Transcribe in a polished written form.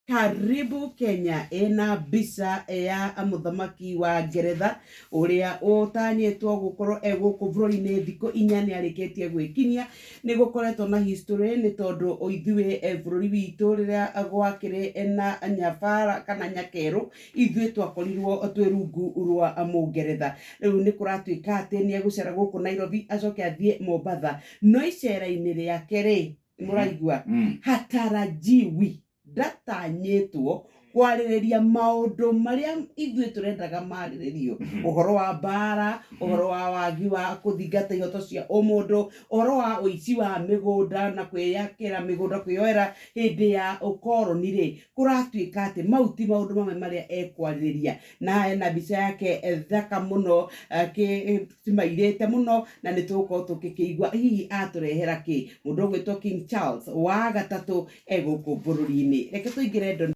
Karibu Kenya ĩna mbica ya mũthamaki wa Ngeretha ũrĩa ũtanyĩtwo gũkorwo e gũkũ bũrũri-inĩ thikũ 4 nĩ arĩkĩtie gwĩkinyia. Nĩ gũkoretwo na history nĩ tondũ ithuĩ bũrũri witũ rĩrĩa gwakĩrĩ na nyabara kana nyakerũ, ithuĩ twakorirwo twĩ rungu rwa Mũngeretha. Rĩu nĩ kũratuĩka atĩ nĩ egũcera gũkũ Nairobi acoke athiĩ Mombatha, no icera-inĩ rĩake rĩ, mũraigua, hatarajiwi, ndatanyĩtwo kwarĩrĩria maũndũ marĩa ithuĩ tũrendaga marĩrĩrio, ũhoro wa mbara, ũhoro wa wagi wa kũthingata ihoto cia ũmũndũ, ũhoro wa ũici wa mĩgũnda na kwĩyakĩra mĩgũnda, kwĩyoera hĩndĩ ya ũkoroni rĩ, kũratuĩka atĩ mau ti maũndũ mamwe marĩa ekwarĩrĩria. Na hena mbica yake thaka mũno, kĩmairĩte mũno, na nĩ tũgũkorwo tũgĩkĩigua hihi atũrehera kĩ mũndũ ũgwĩtwo King Charles wa gatatũ egũkũ bũrũri-inĩ. Reke tũingĩre.